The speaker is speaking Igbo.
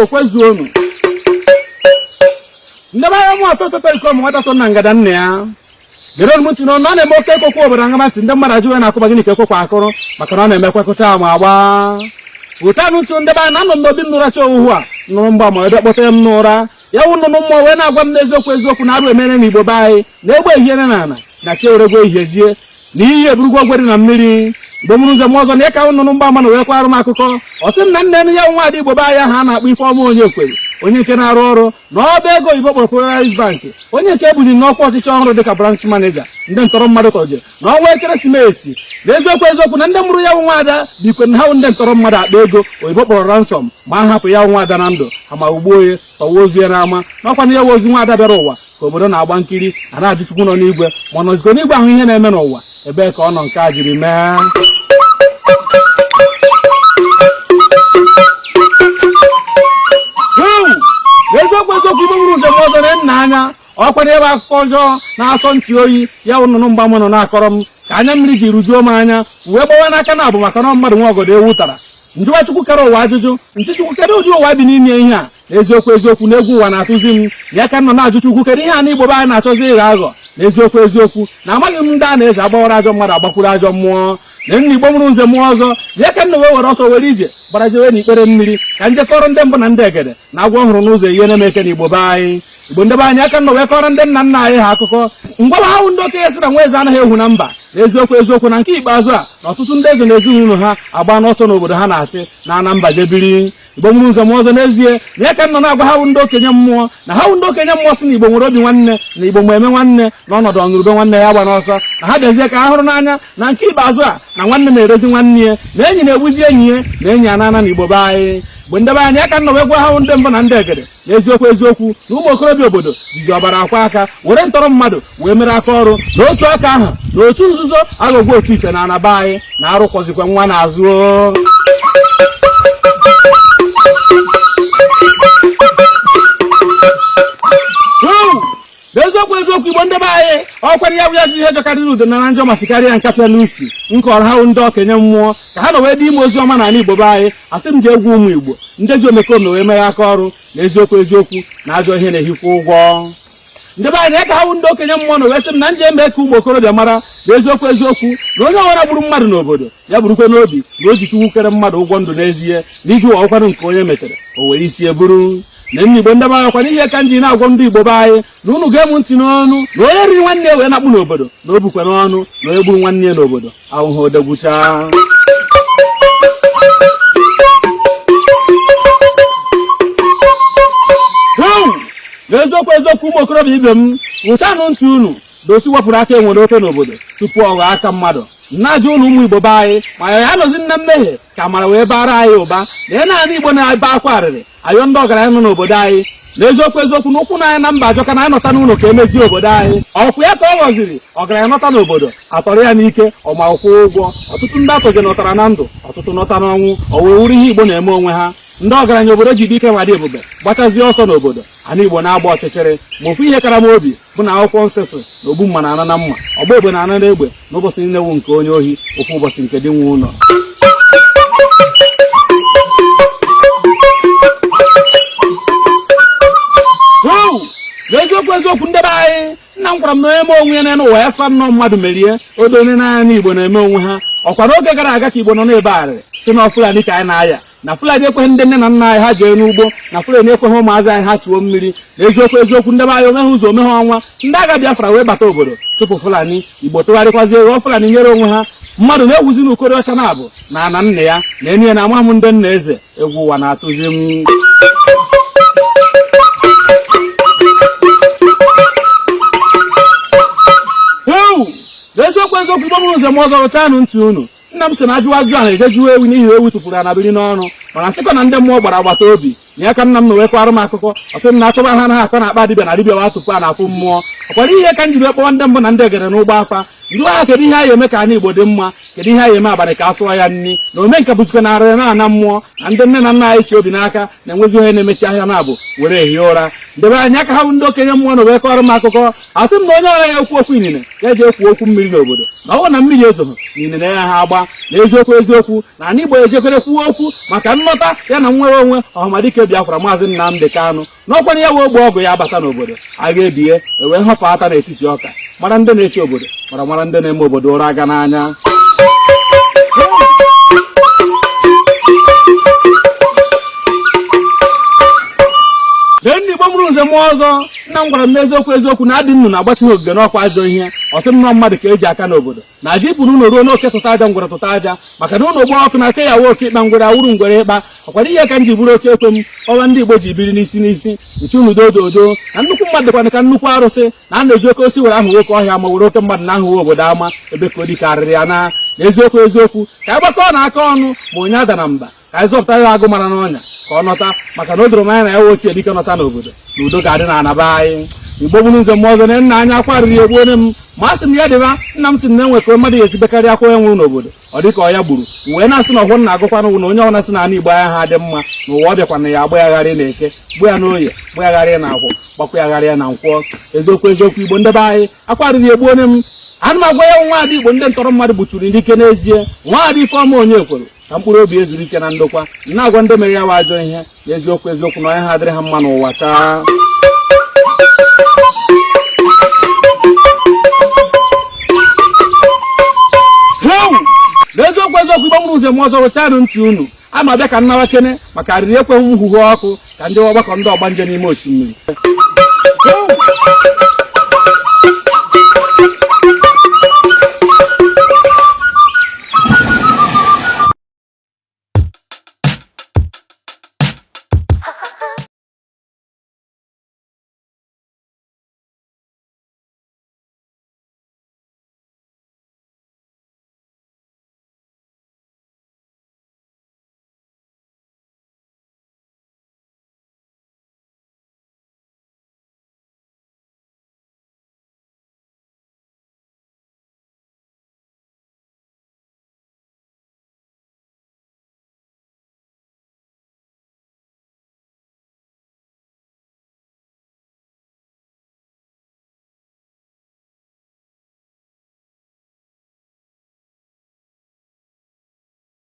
Igbo kwezuonu. Ndị be anyị, mụ atọ tọtọ iko m nwata na ngada nna ya gere m ntị n'ọnụ. Ọ na-eme oke ekwekwe obodo aṅaba ntị, ndị mmadụ ajụwe na-akụba gịnị ka ekwekwe akụrụ, maka na ọ na-emekwekọta ama agba ụtanụ ntụ. Ndị be anyị, na-anọ m n'obi m nụracha ohuhu a nụrụ mgba ma ebe kpọta m n'ụra, ya wụ nnụnụ mmụọ wee na-agwa m n'eziokwu eziokwu na arụ emere na Igbo be anyị na egbe ehiere na ala na chi eweregwo ehihie jie na iyi eburugwo ogwe dị na mmiri. Igbo mụrụ nze m ọzọ, na ịka nnụnụ mgba ama na wee kwarụ m akụkọ. Ọ sị m na nne ya nwa ada Igbo be anyị ahụ a na-akpọ Ifeọma onye kwere, onye nke na-arụ ọrụ na ọba ego oyibo kpọrọ Polaris Bank, onye nke ebuli n'ọkwa ọchịchị ọhụrụ dịka branch manager, ndị ntọrọ mmadụ tọje na ọnwa ekeresimesi. Na eziokwu eziokwu na ndị mụrụ ya bụ nwaada bikwe na ha bụ ndị ntọrọ mmadụ akpa ego oyibo kpọrọ ransom, ma a hapụ ya nwaada na ndụ ha ma ugbuo onye tọwa ozu ya n'ama. N'ọkwa na ya ozu nwaada bịara ụwa ka obodo na-agba nkiri a na-ajụ Chukwu nọ n'igwe ma ọ nọzikọ n'igwe ahụ ihe na-eme n'ụwa, ebee ka ọ nọ nke a jiri mee. Eziokwu eziokwu, Igbo mụrụ nze m ọzọ na nna anya ọkwa na ebe akụkọ ọjọọ na-asọ ntị oyi ya wụ nnụnụ mgba m nọ na-akọrọ m ka anya mmiri ji rujuo m anya wee gbawa n'aka na abụ, maka na mmadụ nwa ọgọdọ ewu tara. Njụwa Chukwu kere ụwa ajụjụ, nsị Chukwu, kedu ụdị ụwa bi n'ime ihe a? Na eziokwu eziokwu na egwu ụwa na-atụzi m ya ka m nọ na-ajụ Chukwu, kedu ihe a na Igbo be anyị na-achọzi ịghọ aghọ? Na eziokwu eziokwu na amaghị m ndị a na-eze agbawara ajọ mmadụ agbakwuru ajọ mmụọ na nna. Igbo mụrụ nze mmụọ ọzọ, ya ka m na wee were ọsọ were ije gbara jewe n'ikpere mmiri ka njekọrọ ndị mbụ na ndị egede na agwọ hụrụ n'ụzọ ihe na-emeke na Igbo be anyị. Igbo ndị be anyị, aka nọ wee kọrọ ndị nna nna anyị ha akụkọ ngwa ha hụ ndị okenye sị na nwa eze anaghị ehu na mba. Na eziokwu eziokwu na nke ikpeazụ a na ọtụtụ ndị eze na ezinụlọ ha agba n'ọsọ n'obodo ha na-achị na ana mba jebiri. Igbo mụrụ nze m ọzọ, n'ezie na ya ka nọ na-agwa ha ndị okenye mmụọ na ha ndị okenye mmụọ sị na Igbo nwere obi nwanne, na Igbo ma eme nwanne na ọnọdụ ọnụrụbe nwanne ya gba n'ọsọ, na ha bịazie ka ha hụrụ n'anya na nke ikpeazụ a na nwanne na-erezi nwanne ya, na enyi na-egbuzi enyi ya, na enyi anana na Igbo be anyị. Mgbe ndị be anyị, aka nọ wee gwa ha ndị mbụ na ndị egede na eziokwu eziokwu na ụmụ okorobịa obodo jizi ọbara akwa aka were ntọrọ mmadụ wee mere aka ọrụ, na otu aka ahụ na otu nzuzo aghọgwo otu ife na anaba anyị na arụkwọzikwa nwa n'azụ. Eziokwu eziokwu, Igbo ndị be anyị, ọkwara ya bụ ya ji ihe jọkarịrị udo na njọ masị karịa nkapịa n'usi nkọrọ ha ndị okenye mmụọ ka ha nọ wee dị ime ozi ọma n'ala Igbo be anyị. Asị m ji egwu ụmụ Igbo ndị ji omekome wee mere aka ọrụ, na eziokwu eziokwu na ajọ ihe na-ehikwa ụgwọ. Ndị be anyị, ka ha wụ ndị okenye mmụọ na wee sị m na nje eme ka ụmụ okorobịa mara na eziokwu eziokwu na onye ọbụla gburu mmadụ n'obodo ya burukwe n'obi na o ji Chukwu kere mmadụ ụgwọ ndụ n'ezie, na iji ụwa ụkwanụ nke onye metere o were isi eburu. Na nna Igbo ndị be anyị, kwa n'ihe ka m ji na-agwa ndị Igbo be anyị na unu ga-emu ntị n'ọnụ na onye riri nwanne ya wee nakpụ n'obodo na o bukwe n'ọnụ na onye gburu nwanne ya n'obodo ahụhụ odegwucha. N'eziokwu eziokwu, ụmụ okorobịa ibe m, nwụchanụ ntị unu dosi wepụrụ aka enwere oke n'obodo tupu ọ ghọọ aka mmadụ. Na-ajụ ụnụ ụmụ Igbo be anyị, ma ya anọzi nna mmehie ka amara wee bara anyị ụba na ya naanị Igbo na-ebe akwa arịrị ayọ ndị ọgaranya nọ n'obodo anyị. Na eziokwu eziokwu na ụkwụ n'anya na mba ajọka na anyị nọta n'ụlọ ka emezie obodo anyị. Ọkwụ ya ka ọ ghọziri ọgaranya nọta n'obodo atọrọ ya n'ike ọma kwụ ụgwọ. Ọtụtụ ndị atọje nọtara na ndụ, ọtụtụ nọta n'ọnwụ. O wee wuru ihe Igbo na-eme onwe ha. Ndị ọgaranya obodo ji dị ike ma dị ebube gbachazie ọsọ n'obodo ana Igbo na-agba ọchịchịrị. Ma ofu ihe kara m obi bụ na akwụkwọ nsọ sị na ogbu mma na-ana na mma, ọgba egbe na-ana na egbe, na ụbọchị niile wụ nke onye ohi, ofu ụbọchị nke dị nwe ụlọ. N'eziokwu eziokwu, ndị be anyị, nna m gwara m na onye eme onwe ya n'elu ụwa ya sịkwa nnọọ mmadụ merie odo onye n'anya. Igbo na-eme onwe ha. Ọkwa n'oge gara aga ka Igbo nọ n'ebe arịrị si na Fulani ka anyị na-aya, na Fulani ekweghị ndị nne na nna anyị ha jee n'ugbo, na Fulani ekweghị ụmụazị anyị ha tụọ mmiri. Na eziokwu eziokwu, ndị be anyị, omeghe ụzọ omeghe ọnwa, ndị agha Biafra wee bata obodo chụpụ Fulani. Igbo tụgharịkwazie ghọọ Fulani nyere onwe ha. Mmadụ na-ewuzi n'ukoro ọcha na abụ na ana nna ya na enyi ya na ama m ndị nna eze. Egwu ụwa na-atụzi m. N'eziokwu eziokwu, Igbo mụrụ nze m ọzọ, rụchanụ ntị unu. Nna m sị na ajụwa ajụ a na-eje jụọ ewu n'ihi ewu tụpụrụ ya na biri n'ọnụ, mana sịkwa na ndị mmụọ gbara agbata obi na ya ka nna m na wee kwara m akụkọ. Ọ sị m na achọba ha anaghị akọ na akpa dibịa na dibịa wa tupu a na-afụ mmụọ. Ọkwara ihe ka m jiri kpọọ ndị mbụ na ndị egede n'ụgbọ afa Njụwa ya kedu ihe anyị eme ka anyị Igbo dị mma, kedu ihe anyị eme abalị ka a sụọ ya nri, na omenka bụzikwa na arịrị na-ana mmụọ, na ndị nne na nna anyị chi obi n'aka na-enwezi onye na-emechi ahịa na-abụ were ehi ụra. Ndebe anya aka ha bụ ndị okenye mmụọ na wee kọrọ m akụkọ, asị m na onye ọra ya ekwu okwu inine ya eji ekwu okwu mmiri n'obodo, na ọ bụrụ na mmiri ezoghị na inine ya ha agba. Na eziokwu eziokwu na ala Igbo ejekere kwuo okwu maka nnọta ya na nnwere onwe ọhamadike Biafra Maazị Nnamdi Kanu, na ọkwanye ya wee ogbe ọgụ ya abata n'obodo, agha ebie ewee họpụ ata n'etiti ọka, mara ndị na-eche obodo, mara ndị na-eme obodo ụra aga n'anya. Lee ndị Igbo mụrụ nze mụọ ọzọ, nna m gwara m n'eziokwu eziokwu na adị nnu na-agbachi ogige n'ọkwa ajọ ihe. Ọ sị m nọ mmadụ ka eji aka n'obodo na aja ịpụrụ ụlọ ruo n'oke tụta aja ngwere tụta aja, maka na ụlọ gbaa ọkụ na ake ya wee oke ịkpa ngwere awụrụ ngwere ịkpa. Ọkwara ihe ka m ji bụrụ oke ekwe m ọwa ndị Igbo ji biri n'isi n'isi nsi unu dododo na nnukwu mmadụ dịkwana ka nnukwu arụsị, na a na-eji oke osi were ahụ oke ọhịa ma were oke mmadụ na ahụhụ obodo ama ebe ka odi karịrị ya na eziokwu eziokwu ka anyị gbakọọ na aka ọnụ ma onye ada na mba, ka anyị zọpụta ya agụ mara n'ọnya ka ọ nọta, maka na o doro m anya na ya ochie dike nọta n'obodo na udo ga-adị na anaba anyị. Igbo gburu nze mmụọ ọzọ na nna anya akwa riri egbu onye m ma a sị m ya dịba nna m sị m na enwe ka mmadụ ga-esi bekarị akwa onye nwụrụ n'obodo ọ dị ka ọ ya gburu, wee na-asị na ọhụrụ na-agụkwa n'ụwa na onye ọbụla sị na ala Igbo anya ha dị mma na ụwa ọ bịakwa na ya agba ya gharị na eke, gbuo ya n'oye, gba ya gharị na akwọ, gbakwa ya gharị na nkwọ. Eziokwu eziokwu Igbo ndebe anyị akwa riri egbu onye m. Ana m agwa ya nwaada Igbo ndị ntọrọ mmadụ gbuchuru n'ike n'ezie, nwaada Ifeọma Onyekwere, ka mkpụrụ obi ezuru ike na ndokwa. Na-agwa ndị mere ya wa ajọ ihe n'eziokwu eziokwu na onye ha adịrị ha mma n'ụwa chaa. N'eziokwu eziokwu Igbo mụrụ ụzọ m ọzọ rụchanụ ntị unu ama bịa ka nnawa kene maka arịrị ekweghị m huhu ọkụ ka ndị ọgbakọ ndị ọgbanje n'ime osimiri.